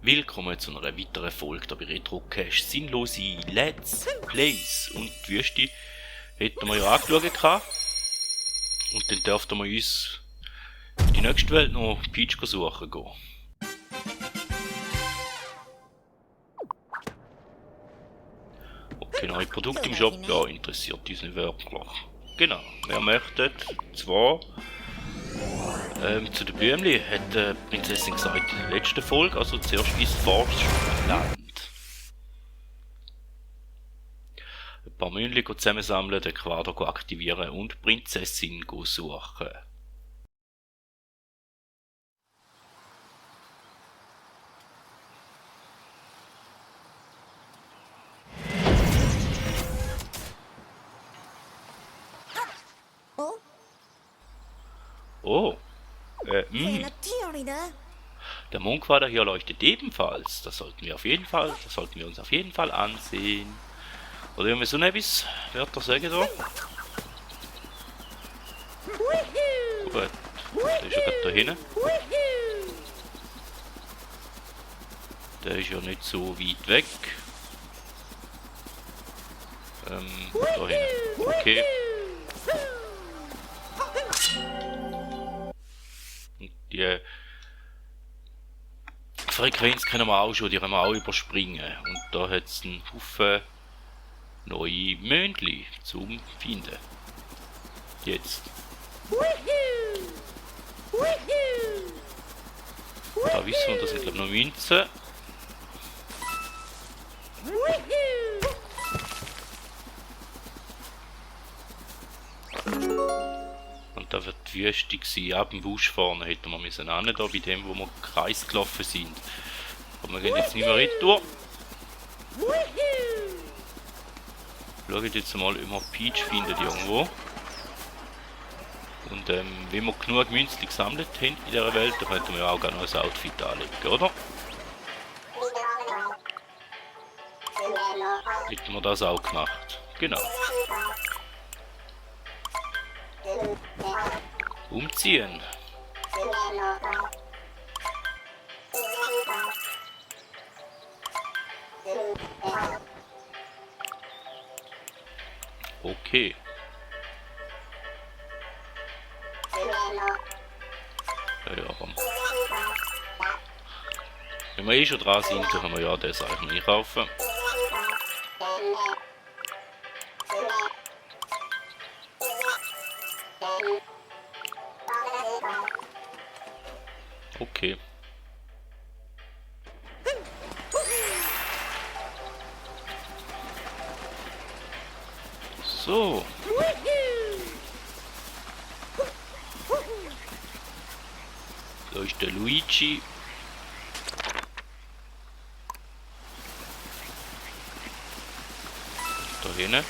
Willkommen zu einer weiteren Folge bei Retrocache Sinnlose Let's Plays. Und die Wüste hätten wir ja angeschaut gehabt. Und dann dürften wir uns in die nächste Welt noch Peach suchen gehen. Okay, neue Produkte im Shop, ja, interessiert uns nicht wirklich. Genau, wer möchte zwar zu den Blümchen hat die Prinzessin gesagt in der letzten Folge, also zuerst ins Forstland. Ein paar Mündchen zusammensammeln, den Quader aktivieren und die Prinzessin suchen. Oh. Der Mondquader hier leuchtet ebenfalls. Das sollten wir uns auf jeden Fall ansehen. Oder irgendwie so etwas, Wörter sagen da. Gut, der ist ja gerade da hinten. Der ist ja nicht so weit weg. Da hinten. Okay. Die Frequenz können wir auch schon, die können wir auch überspringen. Und da hat es einen Haufen neue Mündli zum Finden. Jetzt. Da wissen wir, das sind glaube ich noch Münzen. Und da wird die Wüste sein. Ab dem Busch vorne hätten wir müssen da bei dem, wo wir Kreis gelaufen sind. Aber wir gehen jetzt nicht mehr retour. Schauen jetzt mal, ob wir Peach finden irgendwo. Und wenn wir genug Münzen gesammelt haben in dieser Welt, dann könnten wir auch gerne noch ein Outfit anlegen, oder? Hätten wir das auch gemacht. Genau. Umziehen. Okay. Ja, aber wenn wir schon dran sind, dann können wir ja das eigentlich nicht kaufen. Okay. So. Da ist der Luigi. Da hinten.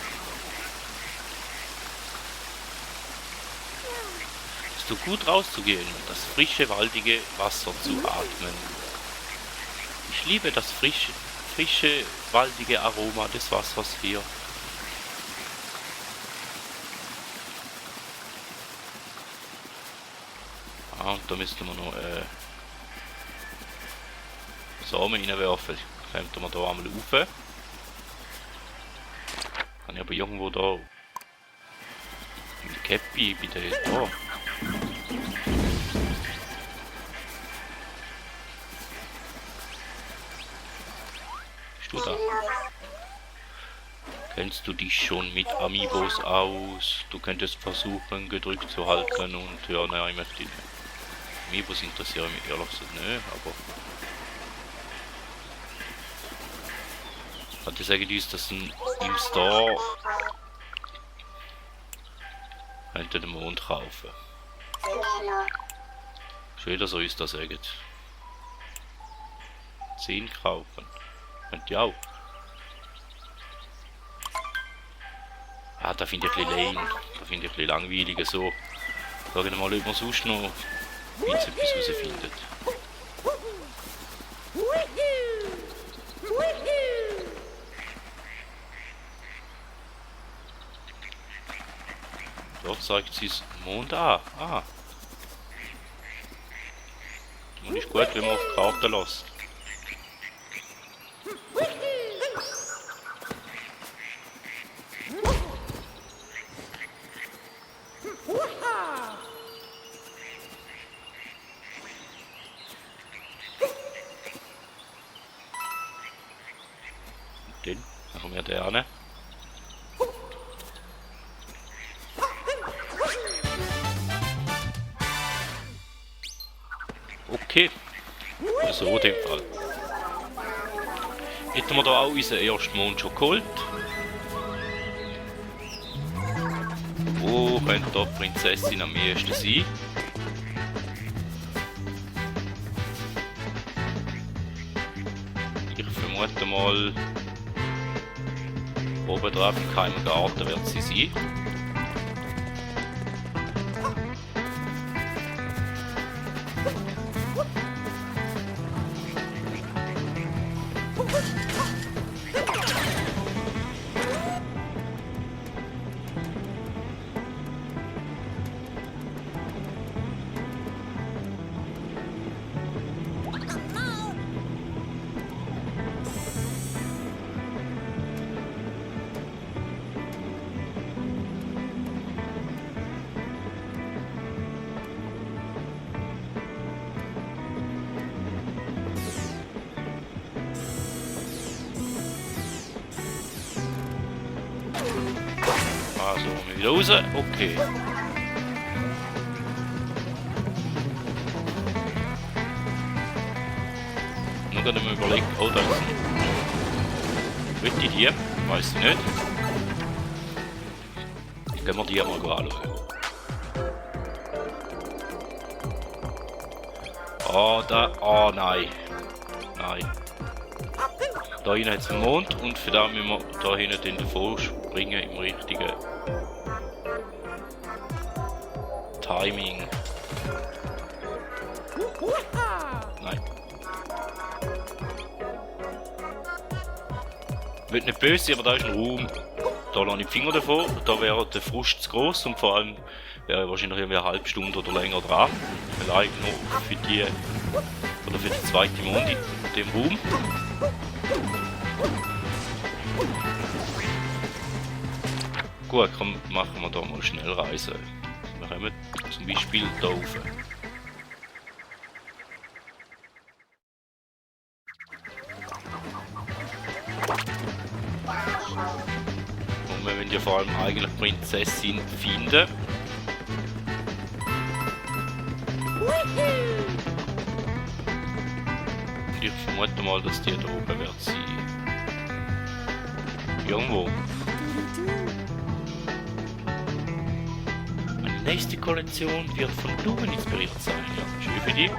Es tut gut rauszugehen und das frische, waldige Wasser zu atmen. Ich liebe das frische, waldige Aroma des Wassers hier. Ah, und da müssten wir noch Samen reinwerfen. Könnten wir da einmal rauf. Kann ich aber irgendwo da mit Käppi bei der da. Bist du da? Kennst du dich schon mit Amiibos aus? Du könntest versuchen, gedrückt zu halten und ja, nein, ich möchte nicht. Amiibos interessieren mich ehrlich gesagt nicht, aber hatte sagen die uns, dass im Store könnte den Mond kaufen. Schön, dass er uns das sagt. 10 kaufen. Könnt ihr auch. Ah, da finde ich ein bisschen lame. Da finde ich ein bisschen langweilig so. Schauen wir mal, ob wir sonst noch etwas herausfindet. Dort zeigt sie es Mond an. Ah. Und ist gut, wenn man auf die Karte lässt. Dann machen wir den an. Okay. Also in dem Fall. Hätten wir da auch unseren ersten Mond schon geholt. Wo könnte da die Prinzessin am ehesten sein? Ich vermute mal, oben drauf im geheimen Garten wird sie sein. Also, wir wieder raus. Okay. Nur gerade mal überlegen, oh, da ist ein... Will ich die? Weiß ich nicht. Gehen wir die mal anschauen. Oh, da... Oh, nein. Nein. Da hinten hat es einen Mond und für da müssen wir da hinten davor springen im richtigen Timing. Nein. Wird nicht böse, aber da ist ein Raum. Da lasse ich die Finger davor. Da wäre der Frust zu groß und vor allem wäre wahrscheinlich irgendwie eine halbe Stunde oder länger dran. Vielleicht noch für die oder für die zweite Mond in dem Raum. Gut, komm, machen wir da mal Schnellreise. Wir kommen zum Beispiel da rauf. Und wir wollen ja vor allem eigentlich die Prinzessin finden. Ich vermute mal, dass die da oben wird sein. Irgendwo. Eine nächste Kollektion wird von Blumen inspiriert sein. Ja, schön für die.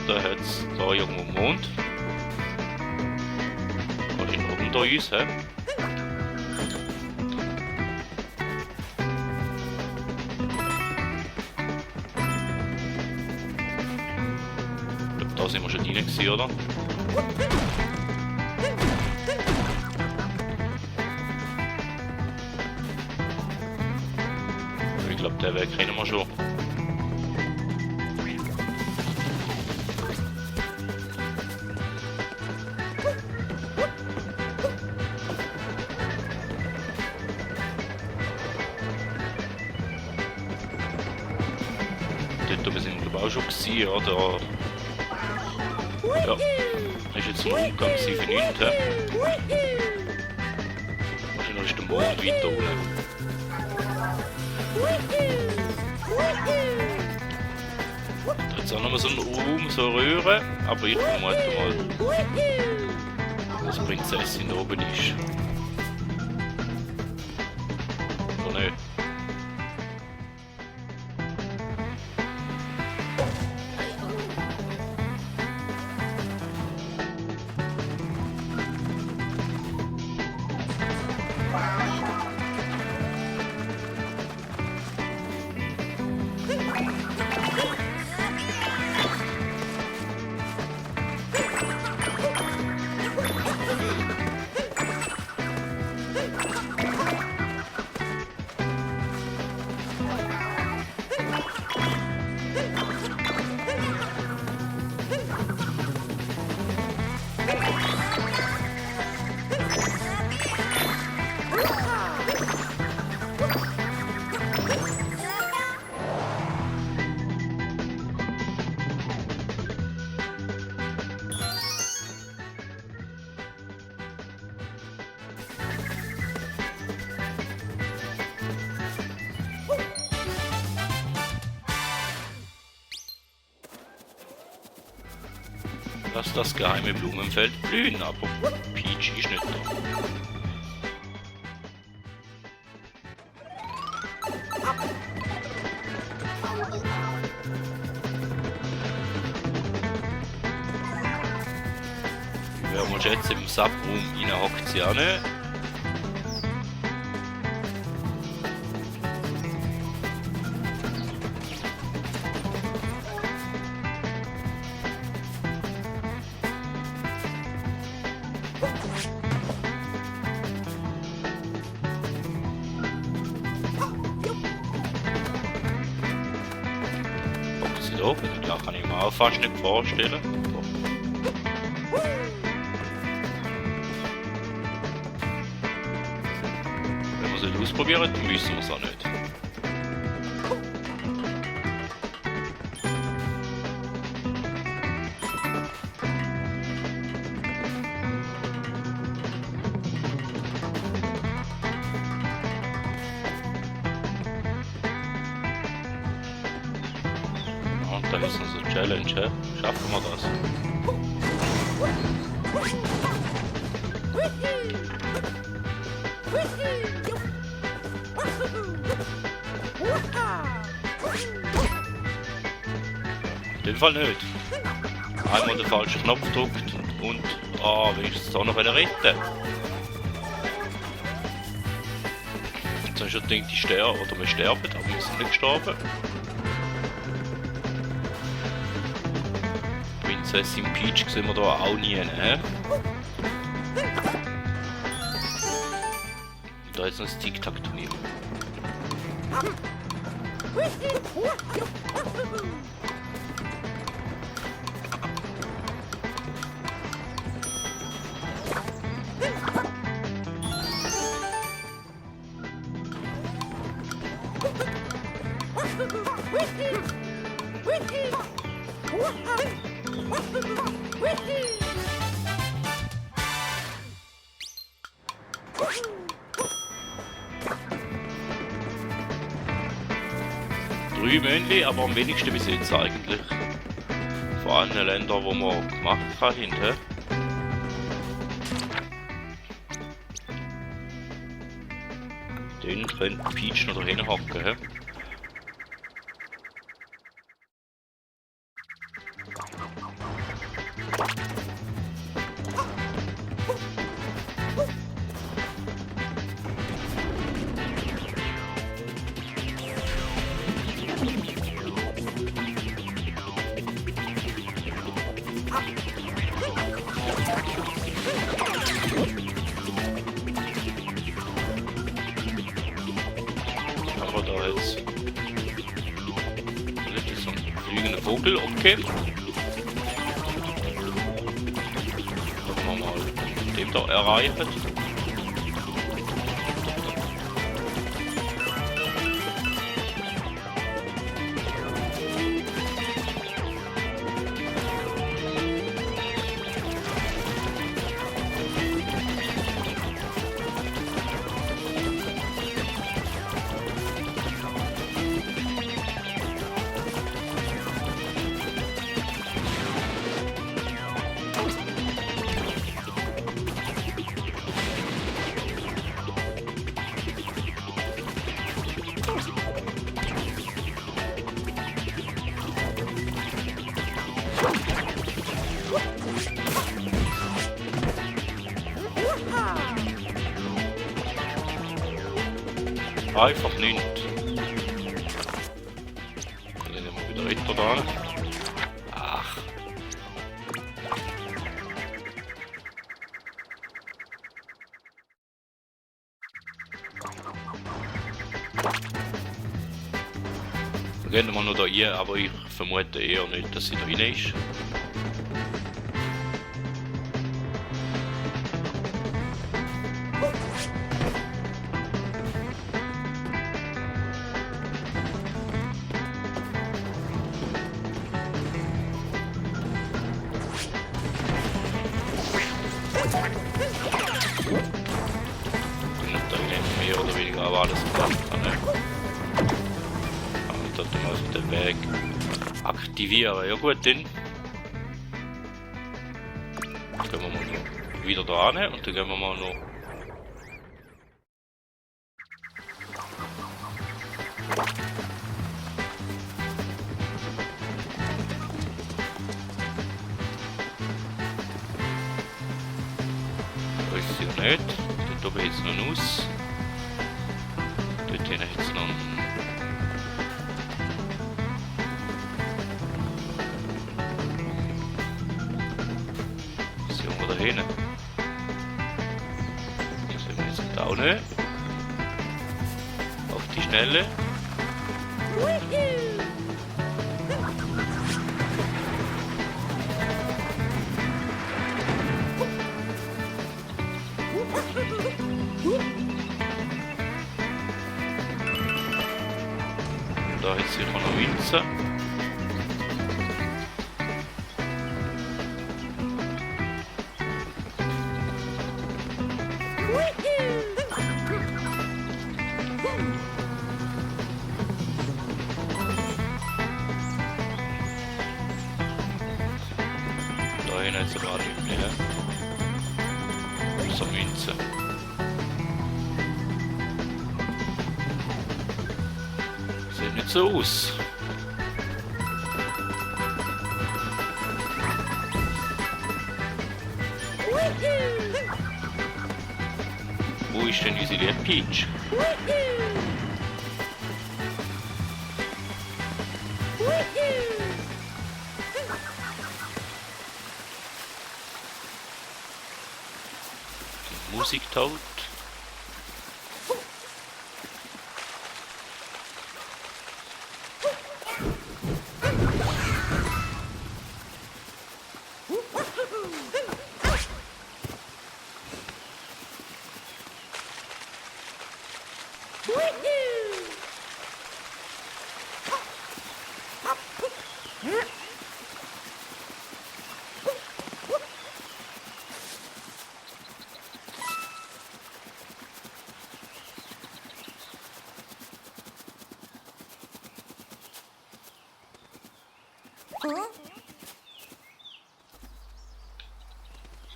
Da hat es da irgendwo einen Mond. Wahrscheinlich unter uns, hä? Ich glaube, da sind wir schon rein gewesen, oder? Ich glaube, den Weg kennen wir schon. Dort sind wir glaube auch schon gewesen, oder? Ja, das ist jetzt ein Umgang für nichts. Wahrscheinlich ist der Mond weiter unten. Da hat es auch nochmal so einen Raum, so eine Röhre, aber ich vermute mal, dass die Prinzessin da oben ist. Oder nicht? dass das geheime Blumenfeld blühen, aber Peach ist nicht da. Wenn man jetzt im Subroom rein hockt sie auch nicht. Hockt sie da oben? Ja, kann ich mir auch fast nicht vorstellen. Ausprobieren, dann müssen wir es auch nicht. Und da ist unsere Challenge, he? Schaffen wir das? In dem Fall nicht. Einmal den falschen Knopf gedrückt und wenigstens da noch retten. Jetzt habe ich schon gedacht, ich sterbe oder wir sterben, aber wir sind nicht gestorben. Prinzessin Peach sehen wir da auch nie, ne? Und da ist noch das Tic-Tac-Turnier. Drei Männchen, aber am wenigsten bis jetzt eigentlich. Vor allen Ländern, wo man gemacht hat, hinten. Den könnte Peach noch dahin hocken, he? Aber da jetzt. Das ist so ein fliegender Vogel, okay. Gucken wir mal, ob den da erreicht. Einfach nicht. Dann nehmen wir wieder Ritter da. Ach. Wir gehen mal noch da rein, aber ich vermute eher nicht, dass sie da rein ist. Mehr oder weniger aber alles gemacht kann. Ne? Und dort mal den Weg aktivieren. Ja gut, dann gehen wir mal noch wieder da hin und dann gehen wir mal noch. Da ist sie ja nicht. Dort oben jetzt noch ein Nuss. Dort hinten hat es noch ein. Was haben wir da hinten? Das sehen wir jetzt auch nicht. Auf die Schnelle. Da hat sicher noch Münze. Da hinten hat es aber auch nicht mehr. Außer Münze. Sieht nicht so aus. Wo ist denn unsere liebe Peach? Die Musik tot.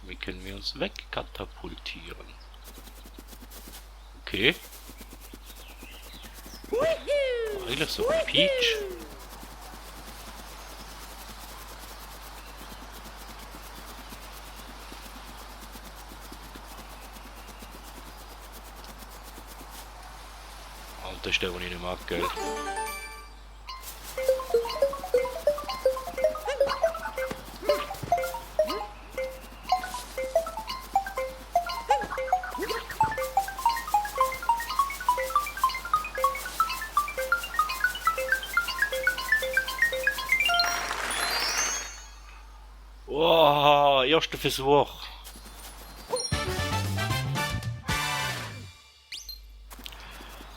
Wie können wir uns wegkatapultieren? Okay. Eigentlich so Peach. Und das ist der, den ich nicht mag, gell? Wow, erster Versuch.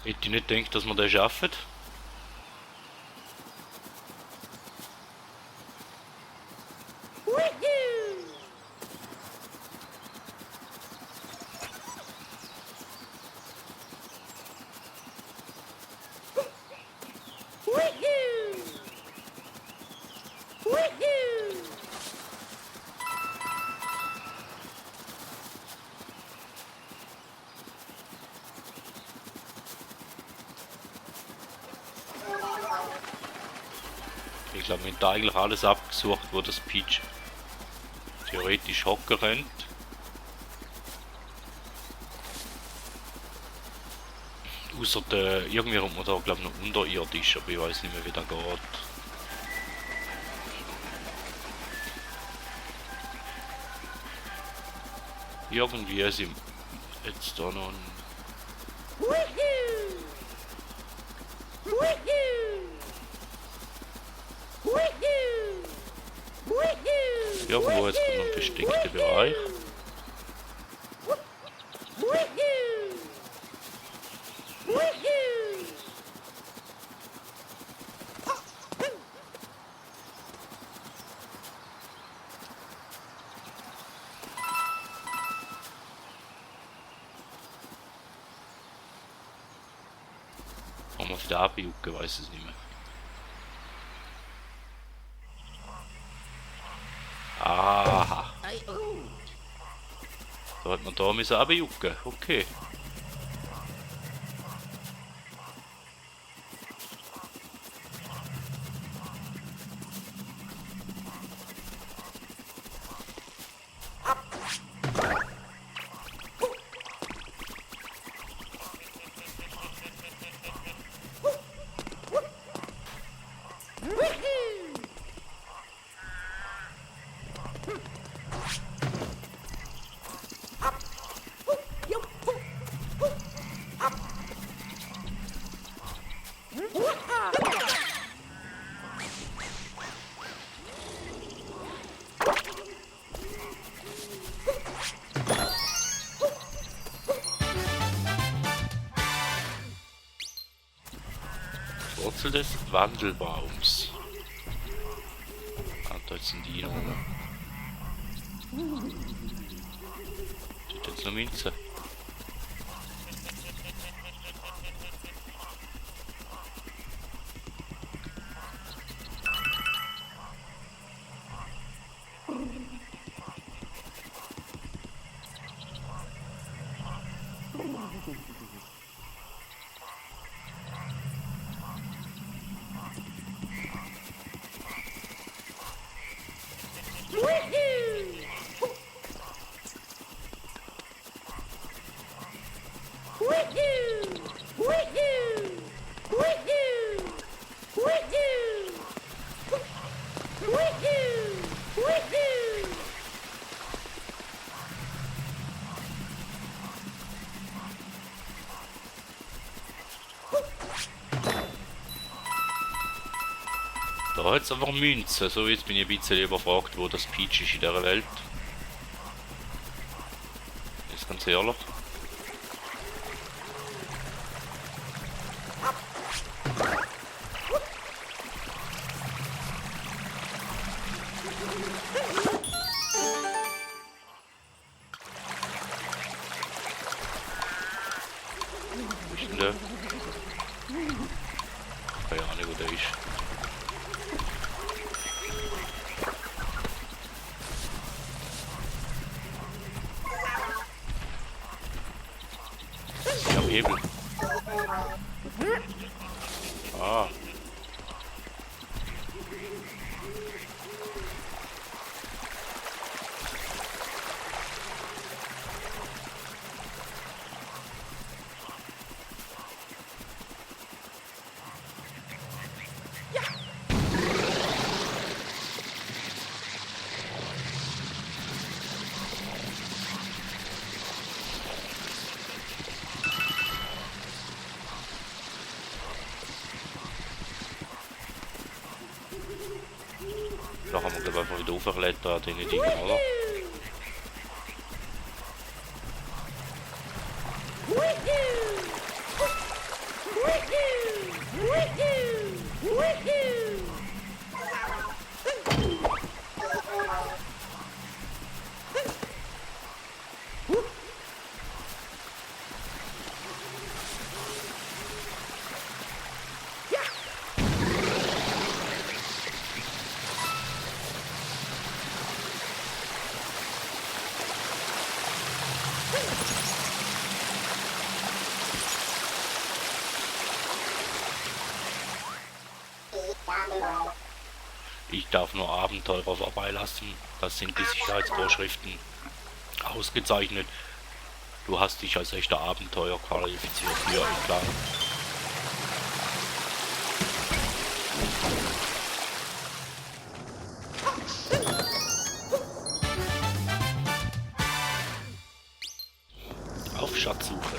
Hätte ich nicht gedacht, dass wir das schaffen. Ich glaube, wir haben da eigentlich alles abgesucht, wo das Peach theoretisch hocken könnte. Außer der, irgendwie kommt man da glaube ich noch unterirdisch, aber ich weiß nicht mehr wie das geht. Irgendwie sind jetzt da noch ein... Irgendwo jetzt kommt noch ein versteckter Bereich. Kann man wieder abjucken, weiß es nicht mehr. Aha. Da hat man da müssen runterjucken. Okay. Wurzel des Wandelbaums. Ah, da sind die noch. Tut jetzt noch Münze. Da hat es einfach Münzen. So, jetzt bin ich ein bisschen überfragt, wo das Peach ist in dieser Welt. Ist ganz ehrlich. Wo ist denn der? Keine Ahnung, wo der ist. Hebel. Ah. Da haben wir glaube ich einfach wieder aufgeklettert, den Dingen, oder? Ich darf nur Abenteurer vorbeilassen. Das sind die Sicherheitsvorschriften. Ausgezeichnet. Du hast dich als echter Abenteurer qualifiziert. Ja, klar. Auf Schatzsuche.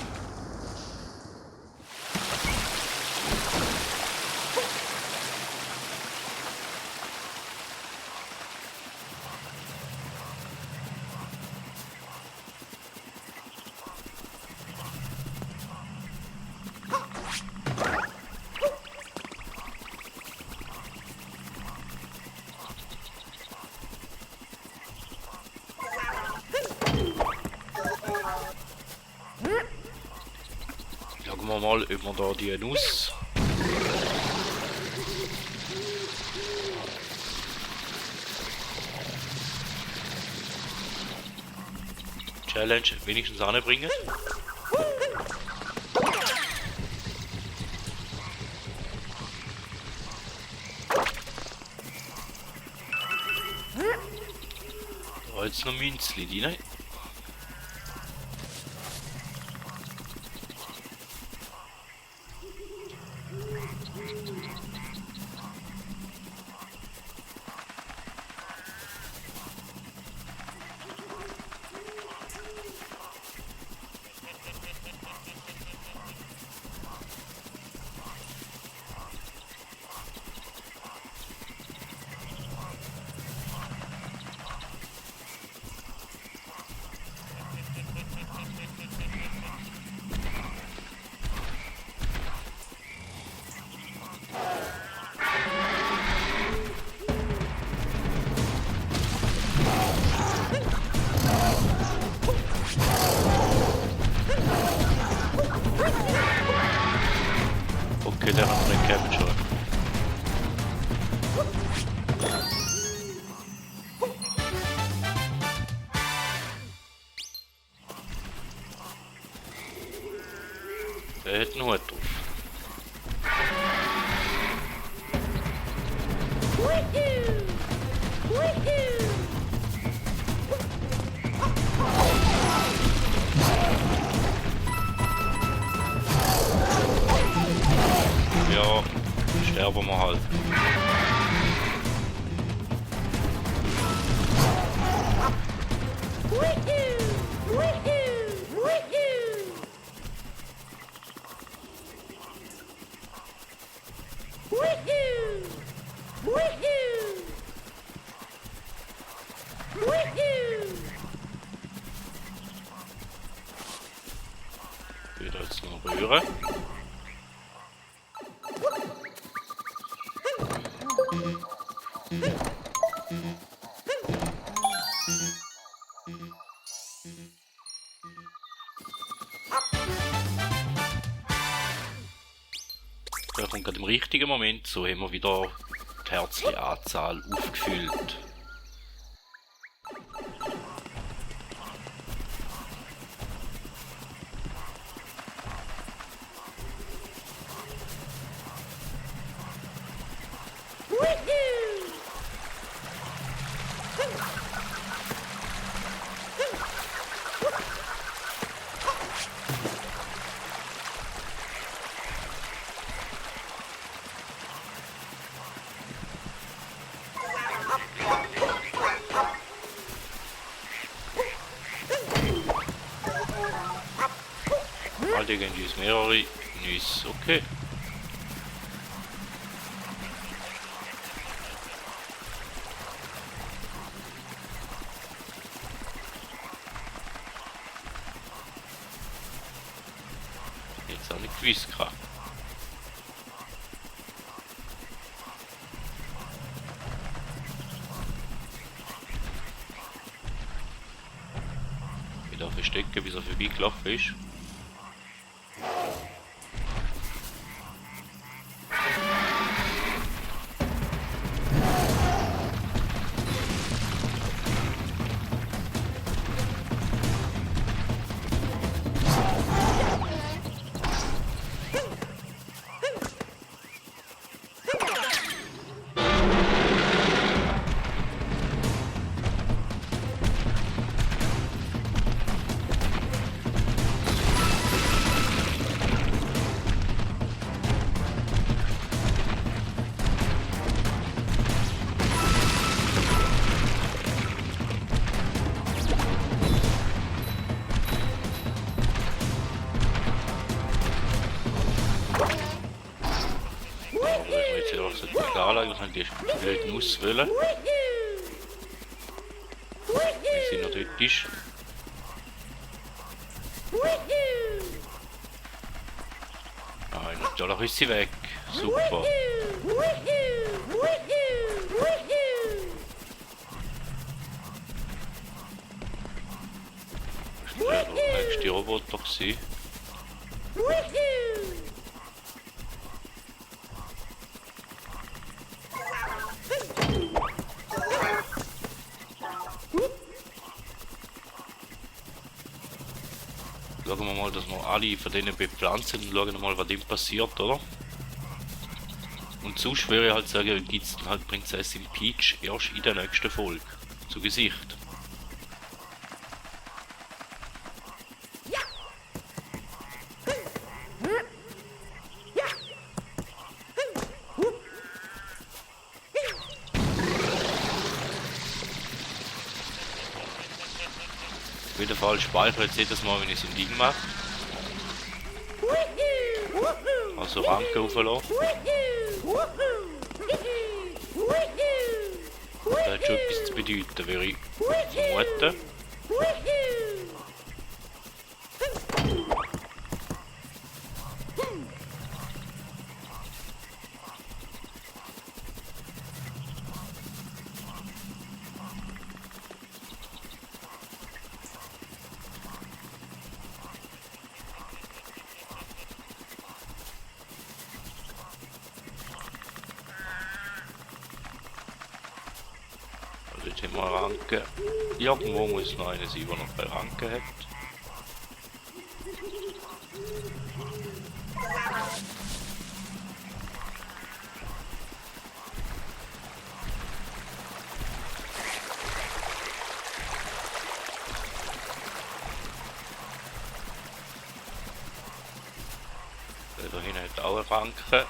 Schauen wir mal, ob wir da die Nuss. Challenge wenigstens anbringen. Da jetzt noch Münzli rein. Okay, der hat einen Cabin schon. Der hat einen Hut drauf. Ja, sterben wir halt. Wieder jetzt noch rühren. Der kommt gerade im richtigen Moment, so haben wir wieder die Herzli-Anzahl aufgefüllt. Halt irgendwie ist mehrere Nüsse, okay. Jetzt auch nicht gewusst gehabt. Wieder verstecken, bis er vorbeigelaufen ist. Anlage, was halt die wilden Nusswelle. Wie sie noch dort ist. Nein, natürlich ist sie weg. Super. Das war der nächste Roboter gewesen. schauen wir mal, dass wir alle von denen bepflanzen und schauen mal, was dem passiert, oder? Und sonst würde ich halt sagen, gibt es dann halt Prinzessin Peach erst in der nächsten Folge zu Gesicht. Auf jeden Fall speichere jetzt jedes Mal, wenn ich so ein Ding mache. Also Ranke auflassen. Das hat schon etwas zu bedeuten, würde ich vermuten. Dort haben wir Ranken. Irgendwo muss noch einer sein, der noch keine Ranken hat. Der da hinten hat auch eine Ranke.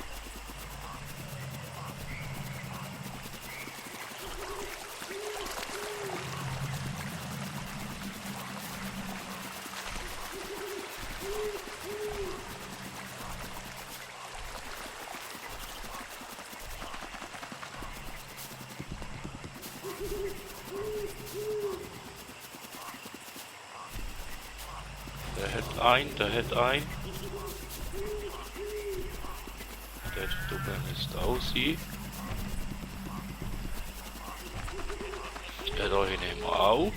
Der hat ein. Der Doppel ist aussehen. Der da hinten wir auch.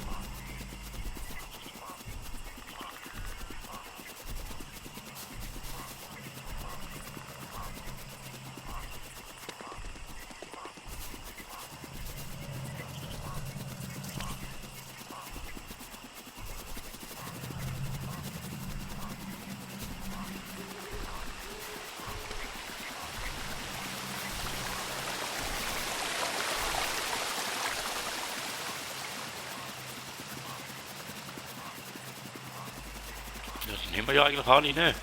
Ja, den nehmen wir ja eigentlich alle, ne?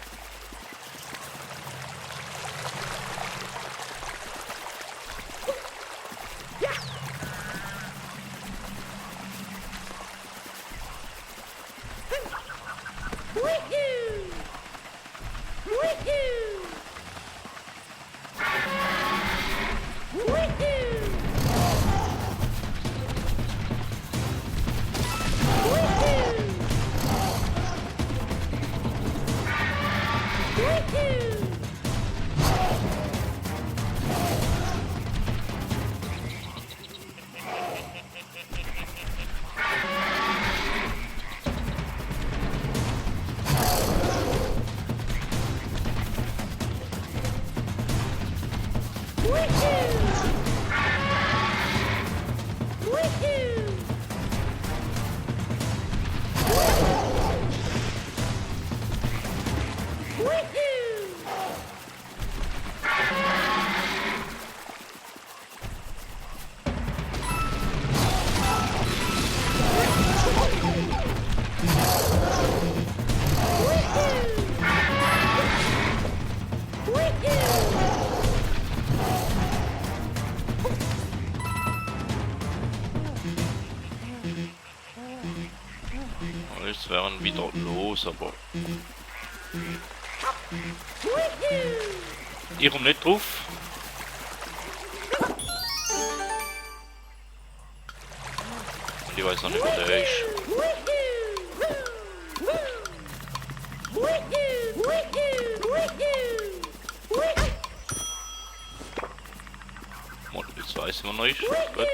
Jetzt wären wieder los, aber ich komme nicht drauf. Und ich weiß noch nicht, wo der ist. Jetzt weiß ich, wo er ist. Gut.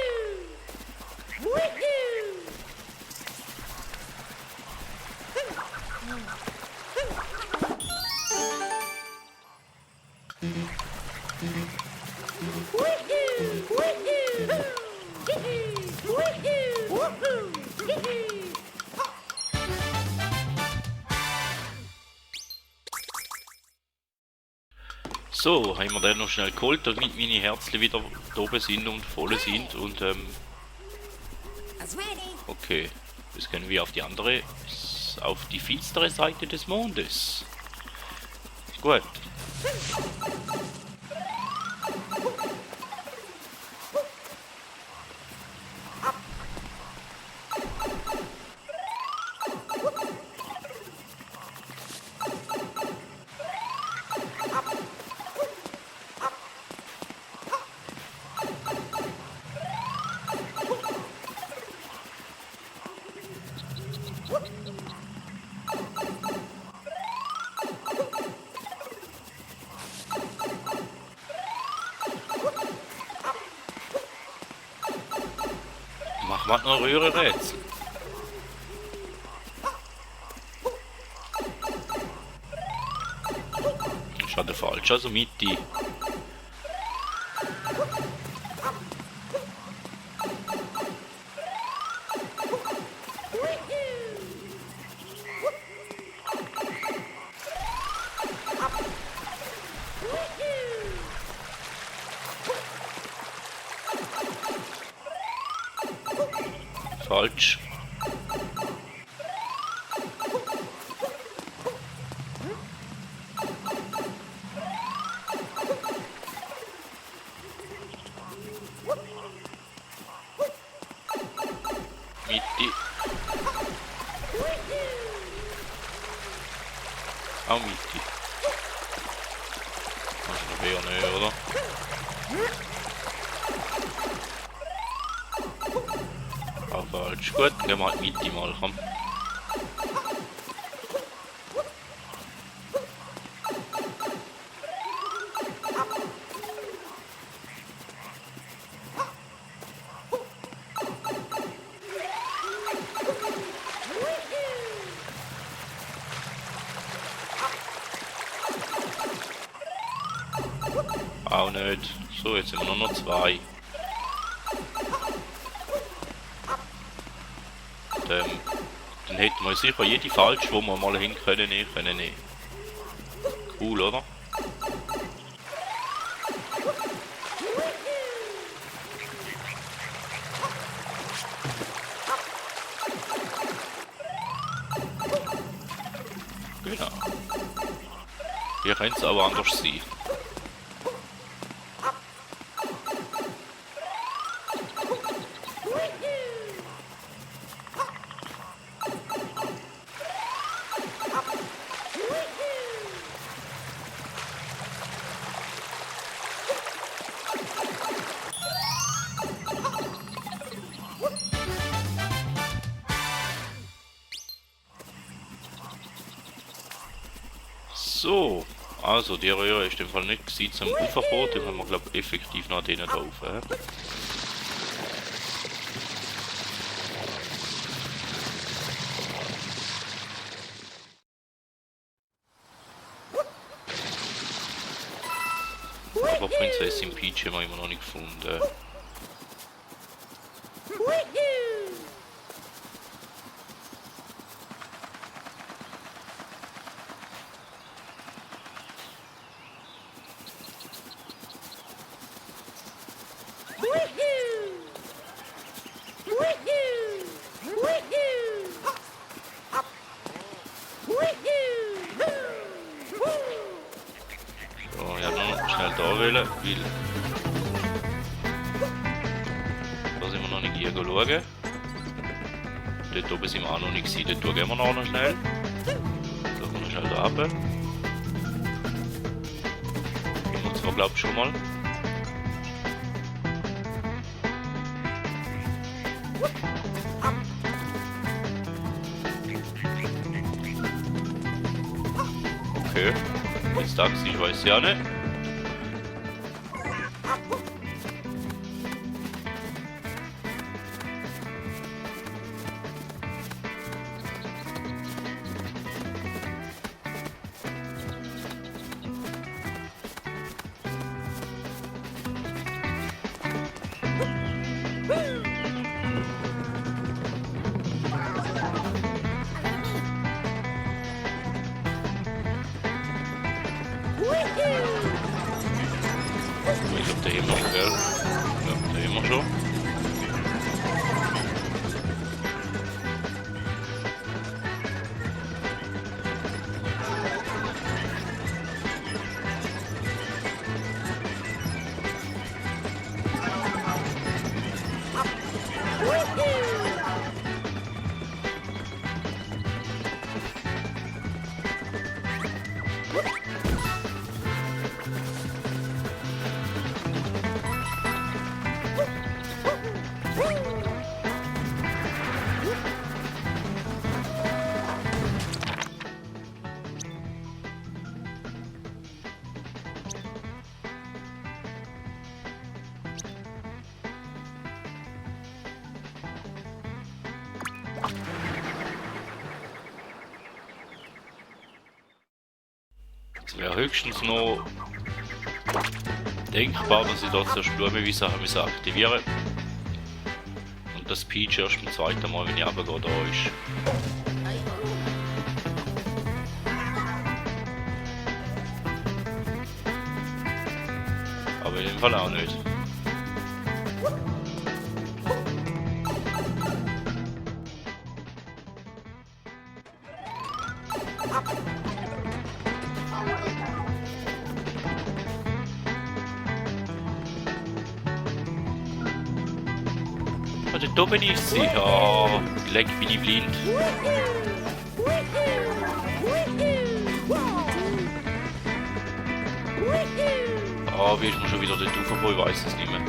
So, haben wir den noch schnell geholt, damit meine Herzchen wieder da oben sind und voll sind und okay, jetzt können wir auf die andere, auf die finstere Seite des Mondes. Gut. Machen wir noch Röhre-Rätsel. Das ist halt der falsche, also Mitte. Falsch. Mitte. Auch Mitte. Also wäre nicht, oder? Auch falsch. Gut, dann gehen wir halt Mitte mal, komm. Auch nicht. So, jetzt sind wir nur noch zwei. Und, dann hätten wir sicher jede falsch, wo wir mal hin können, nehmen. Cool, oder? Genau. Hier könnte es aber anders sein. So, also die Röhre ist im Fall nicht zum Uferboot, die haben wir glaube ich effektiv nach denen da rauf. Aber Prinzessin Peach haben wir immer noch nicht gefunden. So, ja, noch schnell da wählen, weil da sind wir noch nicht hier schauen. Dort oben sind wir auch noch nicht gewesen, dort gehen wir noch schnell. Da kommen wir schnell da runter. Ich muss zwar glaube ich schon mal. Okay, jetzt Taxi, ich weiß ja nicht. sehen wir, gell? Ja, sehen wir schon. Es wäre höchstens noch denkbar, dass ich das zuerst Blumenwiese aktivieren und das Peach erst beim zweiten Mal, wenn ich runtergehe, da ist. Aber in dem Fall auch nicht. Also da bin ich sicher. Leck, bin ich blind. Ah, wie ist man schon wieder dort raufgekommen? Ich weiß es nicht mehr.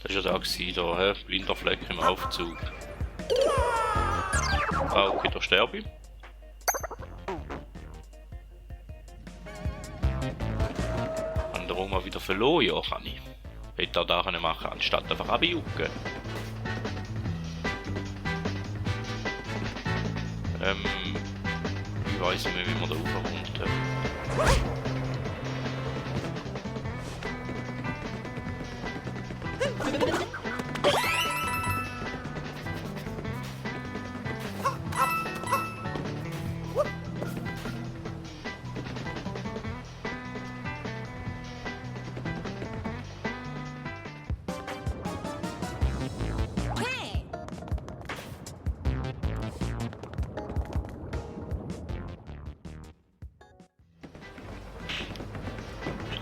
Das war ja da gewesen, da, hä? Blinder Fleck im Aufzug. Ah, okay, da sterbe ich. Und darum mal wieder verloren, ja, kann ich. Hätte er da können machen, anstatt einfach abjucken. Ich weiss nicht mehr, wie man da raufkommt.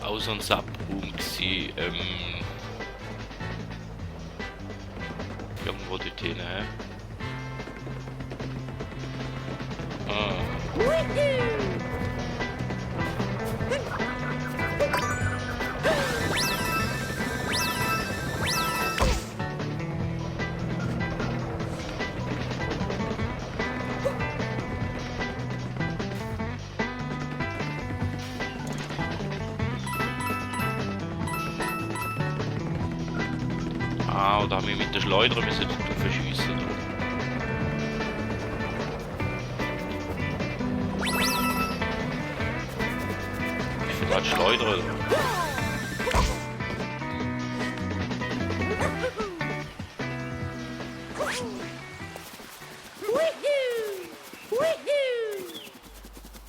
Auch so ein Subraum gsi, irgendwo dort hin, hä? Ah, da haben wir mit der Schleuder müssen verschiessen. Ich finde gerade Schleuder.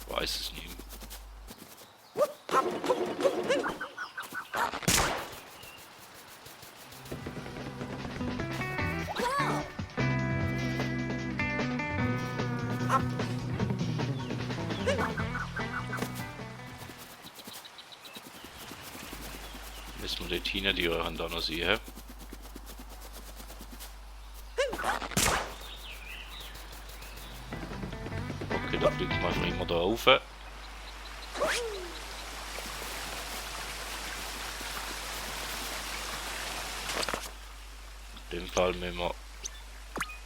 Weiß es nicht. Müssen wir dort hinein die Röhren da noch sehen. rauf. In dem Fall müssen wir,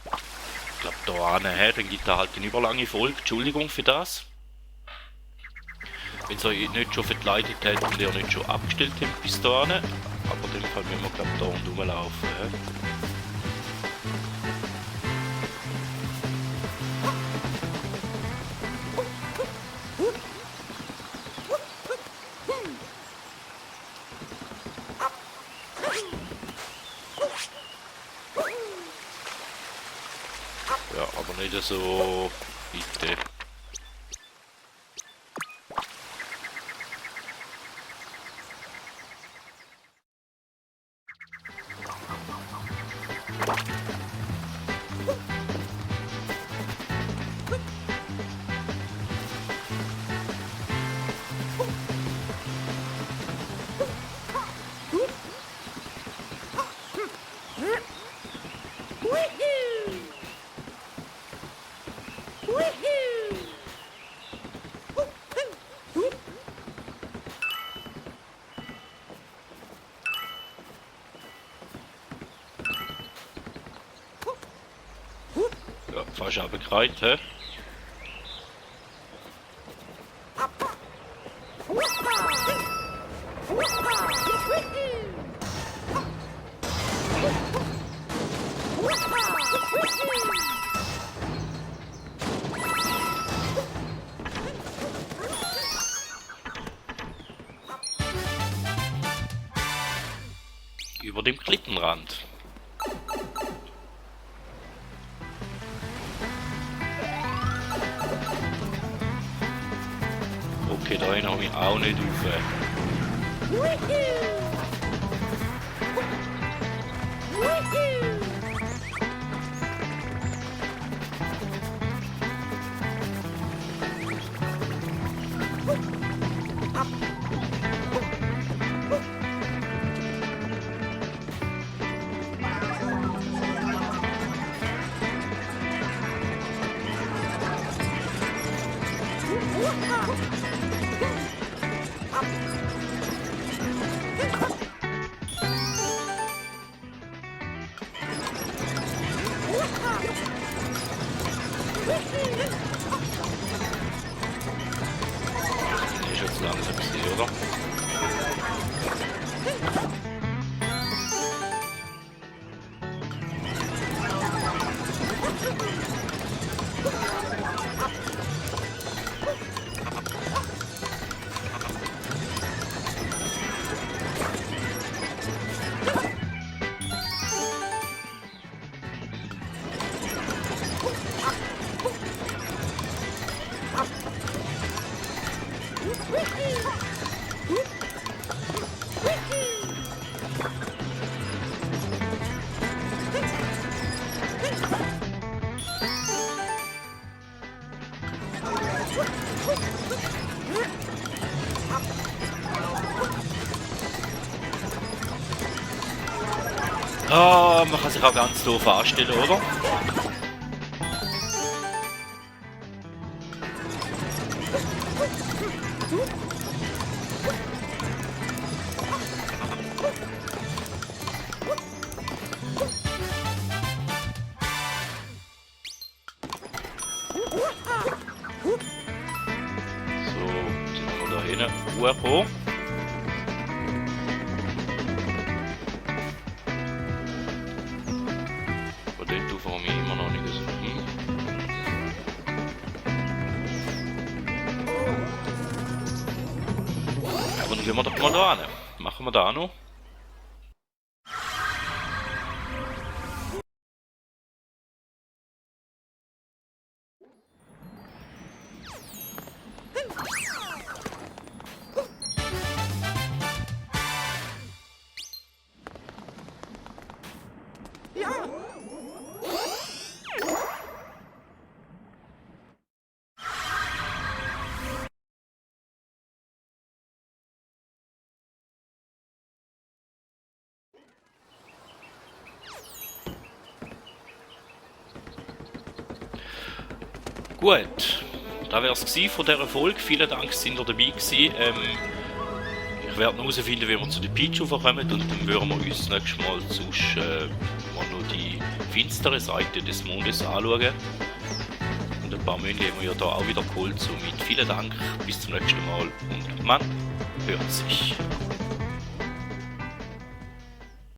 ich glaube, da hin, dann gibt er halt eine überlange Folge. Entschuldigung für das. Wenn es euch nicht schon verkleidet hat und ihr nicht schon abgestellt habt bis dahin. Aber in dem Fall müssen wir, glaube ich, da und rumlaufen. Ja, aber nicht so bitte. Ja, fast abgekreizt, hä? Über dem Klippenrand. Okay, da habe ich auch nicht rauf. Ist jetzt langsam gesehen, oder? Ah, man kann sich auch ganz doof anstellen, oder? So, sind wir da hinten hochgekommen. Von dort auf habe ich immer noch nicht so hin. Aber dann gehen wir doch mal da hin. Machen wir da noch. Gut, das wäre es von dieser Folge. Vielen Dank, dass ihr dabei gewesen. Ich werde noch herausfinden, wie wir zu den Pichu kommen, und dann würden wir uns nächstes Mal sonst mal noch die finstere Seite des Mondes anschauen. Und ein paar München haben wir ja da auch wieder geholt. Somit vielen Dank, bis zum nächsten Mal und man hört sich.